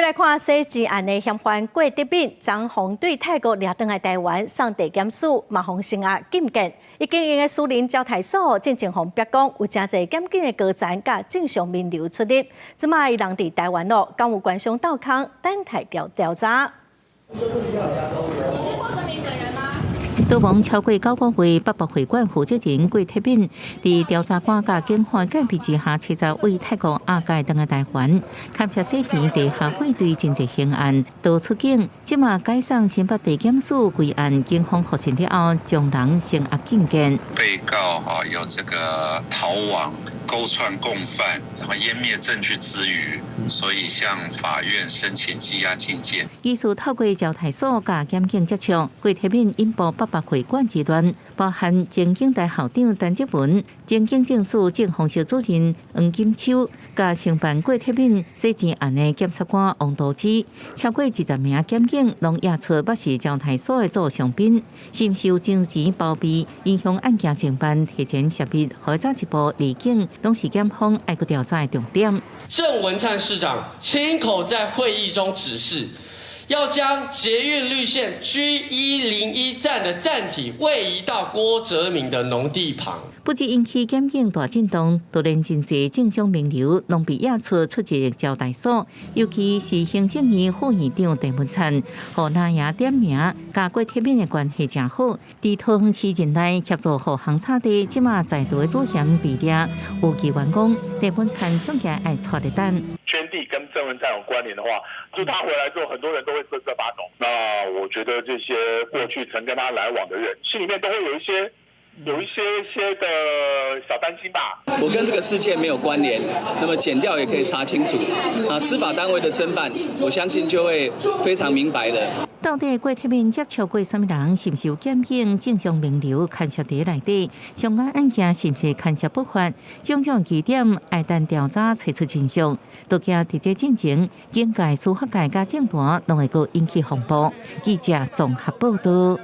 來看洗錢案的嫌犯郭台銘，昨昏對泰國掠轉來台灣送地檢署，嘛予聲押禁見。伊經營的私人招待所進前予曝光，有誠濟檢警的高層佮政商名流出入。這擺伊人佇台灣咯，敢有官商鬥空，等待調調查。逃亡超過9個月，北部會館負責人郭台銘，佇調查官佮警方戒備之下，七十對泰國押解轉來台灣，牽涉洗錢、地下匯兌真濟刑案，逃出境，這馬解送新北地檢署歸案，警方獲訊了後，將人聲押禁見。被告哈有這個逃亡、勾串共犯，然後湮滅證據之虞，所以向法院申請羈押禁見。疑似透過招待所佮檢警接觸，郭台銘引爆北部會館之亂，包含前警大校長陳澤文、前警政署政風室主任黃金秋，佮承辦郭台銘洗錢案的檢察官王道之，超過20名檢警攏驗出捌是招待所的座上賓，是毋是有將錢包庇，影響案件偵辦，提前設備，予早一步離境，攏是檢方愛閣調查的重點。鄭文燦市長親口在會議中指示，要將捷運綠線 G101站的站體位移到郭哲敏的農地旁。不只引起檢警大震動，就連真濟政商名流攏被驗出出入招待所，尤其是行政院副院長鄭文燦，予藍營點名，佮郭台銘的關係誠好，佇桃園市任內協助護航炒地，這馬在逃的主嫌被掠，有議員講，鄭文燦恐驚愛掣咧等。圈地跟鄭文燦有關聯的話，就他回來之後，很多人都會瑟瑟發抖。那我覺得這些過去曾跟他來往的人，心裡面都會有一些的小擔心吧。我跟這個事件沒有關聯，那麼檢調也可以查清楚。啊，司法單位的偵辦，我相信就會非常明白的。到底郭台銘接觸過啥物人？是毋是有檢警政商名流牽涉佇內底？相關案件是毋是牽涉不法？種種疑點愛等調查揣出真相。都驚佇這進前，警界、司法界佮政壇攏會閣引起風波。記者綜合報導。